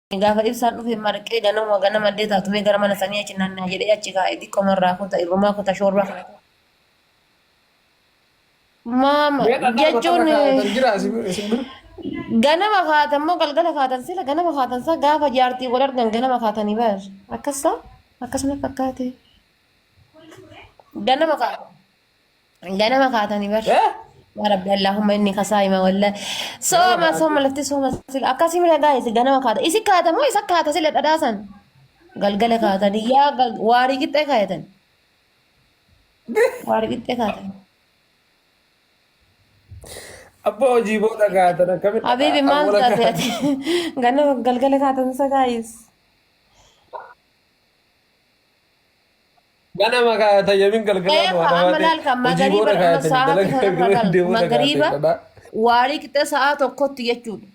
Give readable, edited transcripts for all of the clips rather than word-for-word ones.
Gaafa ibsaan dhufe marqee ganama ganama illee taatumee gara mana sanii achi naannaa jedhee achi kaa'e xiqqoo irraa kuta irrumaa kuta shoorbaa kana. Maama Mee dhadhaa matarra jechuun kaa'atan jira isin bira? Ganama kaatan moo galgala kaatan sila ganama kaatan sa gaafa jaartii wal argan ganama kaatanii bar akkas ta'a akkasuma fakkaate ganama kaatan ganama kaatanii bar Eh? yaa rabbi allahumma inni kasaa'ima wallahi Ganama sooma kaatan. Sooma lafti sooma sila akkasii mila gaa'isi ganama kaata isi kaata moo isa kaata sila dhadhaasan galgala kaatanii yaa waarii qixxee kaayatan waarii qixxee kaatan. Abbaa hojii booda kaatan akkamitti Habibi maal awwala taate kaatan? ati ganama galgala kaatan sa gaayis. Ganama kaatan yamin galgala Eefa amma laal kan hojii magariiba booda amma kaatan sa'aatii dalagaa kanarra gal deemuu kaatan magariiba dhadhaa. waarii qixxe sa'aa tokkotti jechuudha.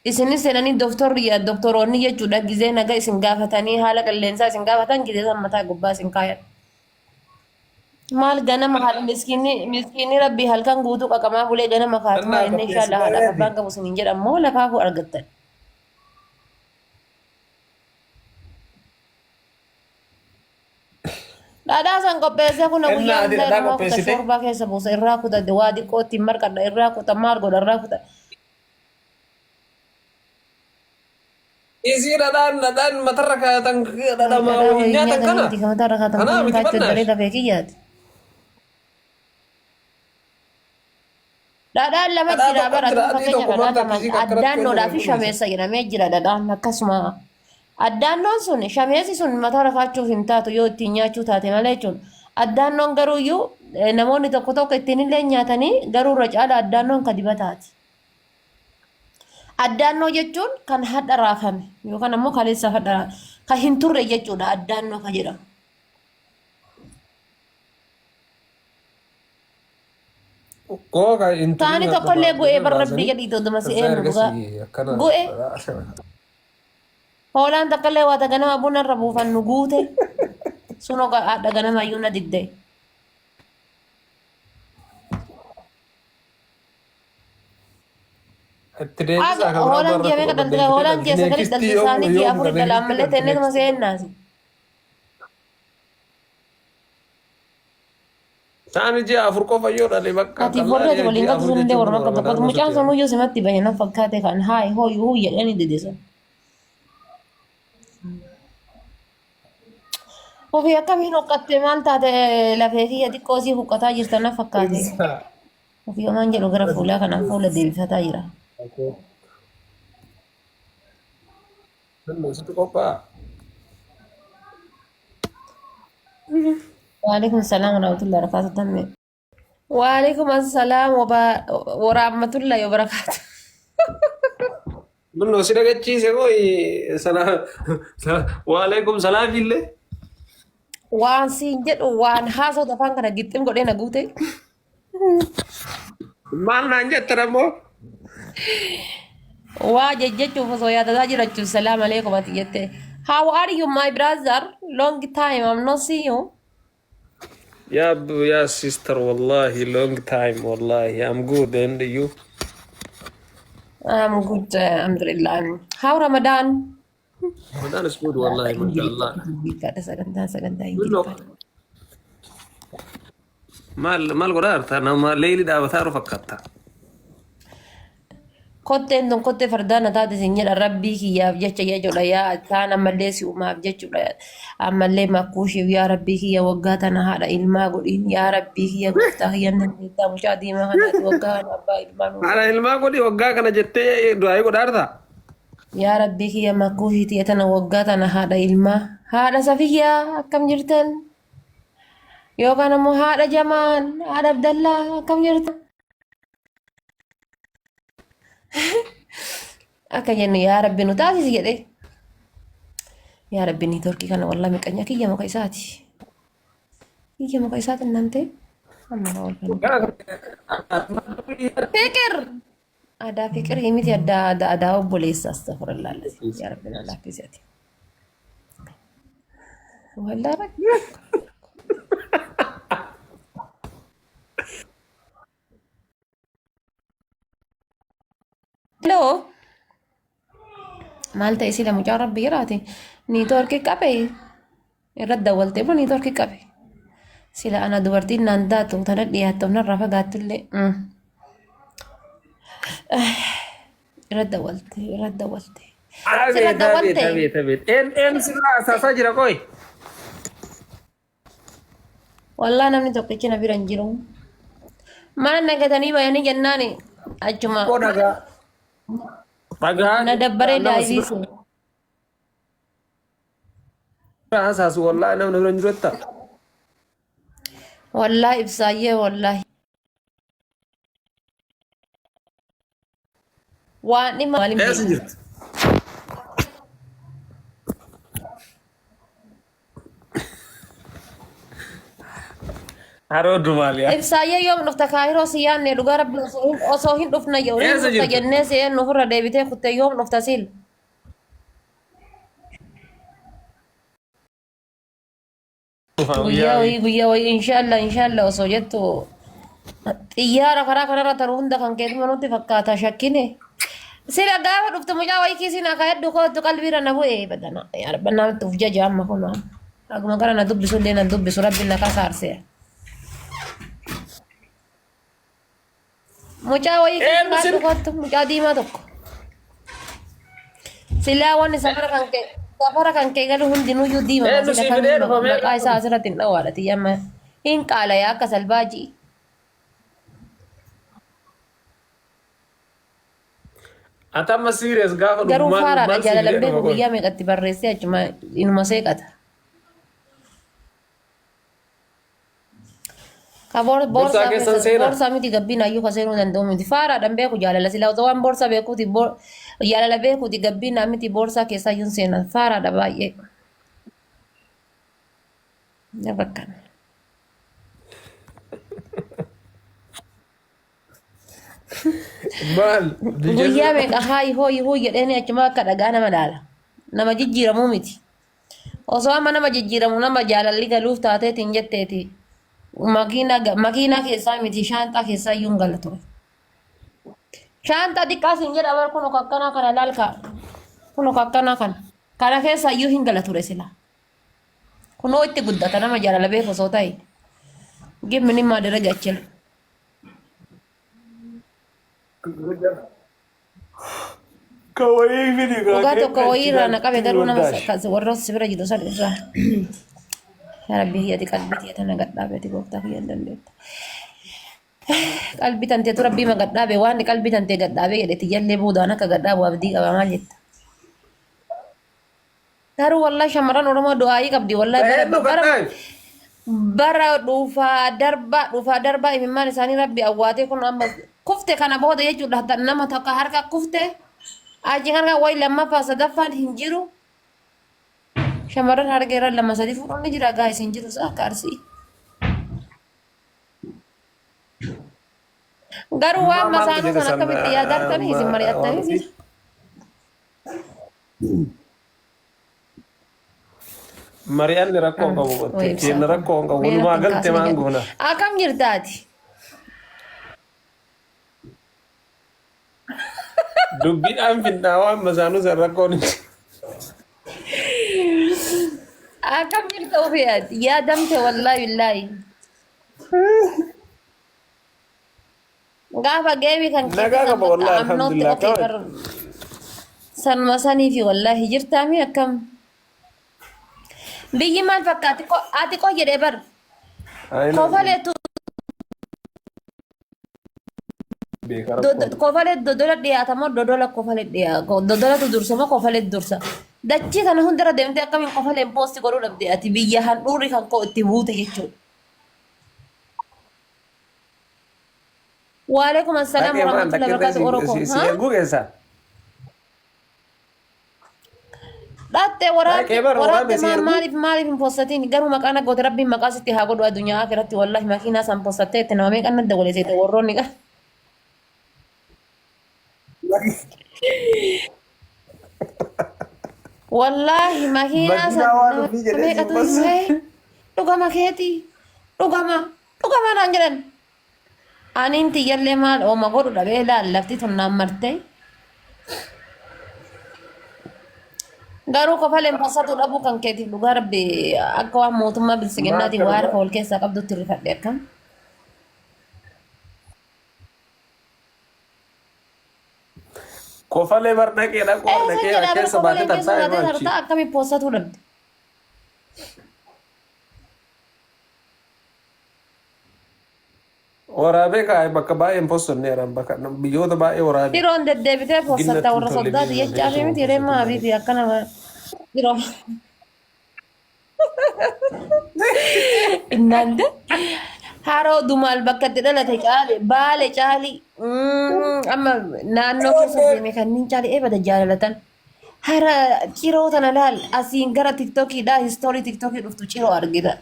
Isinis seenanii doktorri doktoroonni jechuudha gizee naga isin gaafatanii haala qilleensaa isin gaafatan gizee san mataa gubbaa isin kaayan. Maal ganama haadha miskiinni miskiinni rabbii halkan guutuu qaqamaa bulee ganama kaatumaa Dhannaa inni inshallah qopheessitee haadhaaf reeti. abbaan qabu isiniin jedhan moo lafaafuu argattan. Dhadhaa san qopheessee kuna Ennaa guyyaa ati hunda dhadhaa irraa kuta qopheessite? shoorbaa keessa buusa irraa kuta waa xiqqoo ittiin marqadha irraa kuta maal godha irraa kuta. Isii dhadhaan dhadhaan matarra kaayatan dhadhamaa Dhadhaa waliin waliin nyaatan nyaatan kana. miti kan matarra kaatan Kanaa kun miti kaachuu bannaash. daree lafee kiyyaati. Dhadhaan lama Dhadhaa jira tokko bara jira tun adii fakkeenya tokko dhadhaa maal lama takkisii akkanatti addaannoodhaa fi kennu shameessa jedhamee jira dhadhaan akkasuma. Addaannoon sun shameessi sun mataa rafaachuuf hin taatu yoo ittiin nyaachuu taate malee jechuun. Addaannoon garuuyyuu namoonni tokko tokko ittiin illee nyaatanii garuu irra caala addaannoon ka dibataati. Addaannoo jechuun kan hadha raafame yookaan ammoo kaleessa hadha kan hin turre jechuudha addaannoo kan jedhamu. Koo kan hin turin Taani akkuma tokkollee bu'ee bar rabbii baasanii jedhii dodoma si kazzaa eenyu dhugaa. ergasii akkana Bu'e hoolaan takkallee waata ganama buna irra buufannu guute sunoo hadha ganama iyyuu na didde. Itti deebisaa kan biraa Hoolaan barra ji'a meeqa tokko dhalti deebitee hoolaan dhalti ji'a sagalit neekistii dhalti yoom isaanii ji'a yoom afurit ka dhala neekistii ammallee dhalti tenneetuma neekistii. seennaasi. Saani ji'a afur qofa yoo dhale bakka Ati warri ati qallaali waliin ji'a galtu afur sunillee jechuun warra kun akka tokkotu ramadaanuma mucaan sochii. sunuyyuu simatti bahe na fakkaate kan haay hooyu huu jedhanii didisan. Ofii akkamiin huqqatte maal taate lafee kiyya xiqqoo sii huqqataa jirta na fakkaate. Ibsaa. Ofii homaan jedhu gara fuulaa kanaan fuula deebifataa jira. Situ qophaa'a. Waalaikum salaam warahmatullahi wabarakatuh. Tamme. Waalaikum assalaam warahmatullahi wabarakatuh. Bunno si dhagachiise koo waalaikum salaam illee. Waan siin jedhu waan haasoo afaan kana gixxim godhee na guute. Maal naan jettan ammoo? Waa jejjechuuf osoo yaadataa jirachuuf salaam alaikum ati jette. How are you, my brother? Long time I'm not see you. Yeah, yeah, sister, wallahi, long time, wallahi. I'm good, and you? I'm good, alhamdulillah. How Ramadan? Ramadan is good, wallahi, mashallah. Ingiliffaadha sagantaan sagantaa Bunno, Ingiliffaadha. maal maal godhaa jirta? Nama leeyli dhaabataa jiru fakkaata. Kotteen tun kottee fardaa na taate sin jedha rabbii kiyyaaf jecha jechuudha yaa kaan ammallee si uumaaf jechuudha ammallee makkuushiif yaa rabbii kiyya waggaa tana haadha ilmaa godhiin yaa rabbii kiyya gooftaa kiyya nan dandeettaa mucaa diimaa kanaati waggaa kana abbaa ilmaa nuuf Haadha ilmaa godhi waggaa kana jettee du'aayii godhaa jirta? Yaa rabbii kiyya makkuushii tiyya tana waggaa tana haadha ilmaa haadha safiyyaa akkam jirtan yookaan ammoo haadha jamaal haadha abdallaa akkam jirtan akka jennu yaa rabbi nu taasisi jedhe yaa rabbi niitoorkii kana wallaa miqanya kiyya muka isaati kiyya muka isaati nan ta'e amma ol kan fiqir aadaa fiqir miti addaa aadaa aadaa obboleessa astagfirullah yaa rabbi na laaffisi ati wallaa rabbi. Hello. Maal ta'e sila mucaan rabbi jiraate niitoorkii qabe irratti dawwaltee moo niitoorkii qabe. Sila ana dubartiin naan taatu tana dhiyaattu narraa fagaattullee. Irratti dawwalte irratti dawwalte. Sirra Abeet abeet dawwalte. abeet abeet. Een een sirraa asaasaa jira qoy. Wallaa namni tokkichi na bira hin jiru. Mana nagatanii bayanii jennaan achuma Koo dhagaa. Dhagaa na dabbaree nama daayivii sirraa sun. asaasu wallaahi namni bira hin jiru jetta. Wallaa ibsaayyee wallaahi. Waan dhimma maaliin Eessa beeku? jirti? Haroo Dumaaliyaa. Ibsaayyee yoom dhufta kaayiroo si yaanne dhugaa rabbi osoo hin dhufna yoo hin Eessa dhufta jirti? jennee si eenyu ofirra deebitee kutte yoom dhufta siil. Guyyaa Guyyaa wayii. wayii guyyaa wayii inshaallah inshaallah osoo jettu xiyyaara karaa kanarra taru hunda kan keetuma nutti fakkaata shakkine. Sila gaafa dhuftu mucaa wayii kiisiin akka hedduu kootu qalbiirra na bu'e badana. Yaa rabbi namatti uf jaja amma kun. Akkuma kana na dubbisu illee na dubbisu rabbi na kasaarse. Mucaa wayii kiisii Eenyu kaadhu sin? kootu mucaa diimaa tokko. Silaa wanni safara kan kee galu hundinuyyuu diimama Eenyu sila sii kamiin fidee dhufa mee? maqaa isaa asirratti hin dhawaadha tiyyamma hin qaalaya akka salbaajii. Ati amma serious gaafa dhufu Garuu maal faaraadha maal sii jaalalan fidee beeku dhufa qoy? guyyaa meeqatti barreessee achuma inuma seeqata. Ka Borsaa boorsaa keessan keessa seenaa? boorsaa miti gabbiin ayyuu ka seenuu danda'u miti. Faaraadhaan beeku jaalala silaa osoo waan boorsaa beekuuti jaalala beekuuti gabbiin naa miti boorsaa keessa iyyuu hin seenan. Faaraadha baay'ee. Ni bakkan. Maal? Guyyaa meeqa haayi hooyi hooyi jedheeni achuma akka dhagaa nama dhaala. Nama jijjiiramuu miti. Osoo amma nama jijjiiramu nama jaalalli galuuf taateetiin jetteeti. Makiinaa keessaa miti shaanxaa keessaa iyyuu hin gala ture. Shaanxaa xiqqaa siin jedha bar kun akkanaa kana laalka. Kun akkanaa kana. Kana keessa iyyuu hin gala ture sila. Kunoo itti guddata nama jaalala beeku osoo ta'e. Gimni maadara achila. Ka wayii fidi kaa Dhugaa tokko keessa wayii irraa na qabe garuu nama Wallaahi. warra si bira jiru san irraa. Yaa Rabbi hiyyati qalbii tiyya tana gadhaabeeti gooftaa kiyya hin dandeetta. Qalbii tanteetu rabbii ma gadhaabe waan qalbii tantee gadhaabee jedhe tiyyallee boodaan akka gadhaabu abdii qaba maal jetta. Garuu wallahi shamarran Oromoo du'aayii qabdi wallahi bara Eenyu bara gadhaabe? bara dhufaa darbaa dhufaa darbaa imimmaan isaanii rabbi awwaatee kun amma kufte kana booda jechuudha nama tokko harka kufte achi harka wayi lammaffaa sadaffaan hin jiru. Shamarran harka irra lama sadi fuudhuun ni jira gaa isin jiru akka arsii. Garuu waan Maaltu masaanuu jira sana san akkamitti yaadartanii isin waan mari'attanii ofii? Mari'anni rakkoo hin qabu Wayi qotte. ibsaa Keenya kun. rakkoo hin qabu. Mee Walumaa natti hin galte kaasini maan jedhu. goona. Akkam jirtaati? Dubbiidhaan finnaa waan masaanuu san rakkoon hin jiru. Akkam jirta ofii ati? Yaadamte wallaahi billaahi. Gaafa geemii kan keetii Nagaa san qaba bakka wallaahi amnootti alhamdulillah. okee Akkam bar sanuma saniifi wallaahi jirtaami akkam. Biyyi maal fakkaatti? Ati qo jedhee bar. Ayina Kofaleetu beeka rakkoon. kofalee dodola dhiyaata moo dodola kofalee dhiyaata? Dodolatu dursa moo kofalee dursa? Dachii kana hundarra deemtee akkamiin kofaleen poosti godhuu dhabde ati biyya handhuurri kan koo itti buute jechuudha. Waalaikum assalaam Dhaqee maal warahmatullahi dhaqee wabarakatuh oro koo. si si erguu keessaa? Dhatte Dhaqee waraabde bar waraabde waraabde si maal erguu? maaliif maaliif hin postatiin garuu maqaa na goote rabbiin maqaa sitti haa godhu addunyaa akhiratti wallahi makiinaa san postattee itti nama meeqan nadda waleessite warroonni qaba. Wallaahi makiinaa san Makiinaa waan nama ofii jedhee si meeqatu hin postu. ga'e dhugama keetii dhugama dhugama naan jedhan. Aniin tiyyallee maal ooma godhu dhabee laal lafti tun naan martee. Garuu kofaleen passatuu dhabuu kan keetiif dhugaa rabbi akka waan mootummaa Maa biltsiginnaatiin waa harka akkanuma wal keessaa qabdutti rifadhe akkam. Kofalee bar dhaqee dhaquu Ee san dhaqee jedhaa bar keessa baatee kofaleen keessa tarsaa'e baatee maa achi. tartaa akkamii poossatuu dhabde. Waraabee kaa'e bakka baay'ee hin possanneera bakka biyyoota baay'ee waraabee. Dhiroon deddeebitee Ginna poossatta ittiin warra tolle soddaati biyya jechaa fi malee miti reemma possatu habiibi malee. akka nama dhiroo. Innante haroo dumaal bakka itti dhalate caali baale caali amma naannoo keessa deeme kanneen caali eebada jaalalatan. Hara ciroo tana laal asiin gara tiktokiidha histoorii tiktokii dhuftu ciroo argita.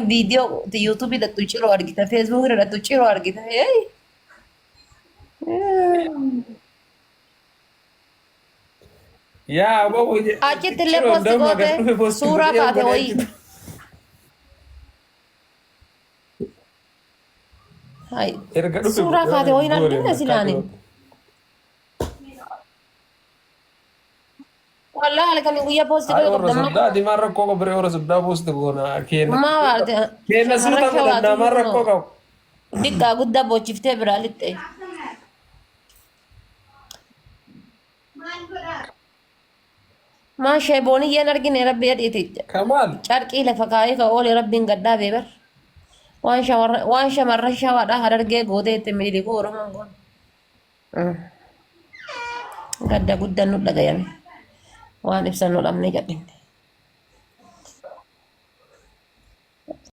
Viidiyoo yuutuubii dhattu ciroo argita. Feesbuukii dhattu ciroo argita. Yaa aboo Achitti illee ciroo poosti ndawma gad goote dhufe poosti suuraa godhee kaate godhee wayii. achitti. Hai. Erga dhufe Suuraa kaate wayii hin goone argine bakka silaani. dhiyoo. Wallahi halkan guyyaa poosti Ay godhe warra qabda soddaa diimaan rakkoo qabu ree warra soddaa poosti goona keenya. maa waarte Keenya suuta shamarran godhannaa shawaatu maan rakkoo kunoo qabu. diqqaa guddaa boochiftee biraa lixxe. Maa sheebooniyyeen argine rabbi jedhiiti Kamaal. carqii lafa kaayee ka oole rabbiin gaddaa beebar. Waan shamarran waan shamarran shawaadhaa harargee gootee itti miidhiguu Oromoon goon. Gadda guddaan nu dhagayame. Waan ibsan nu dhabne jedhine.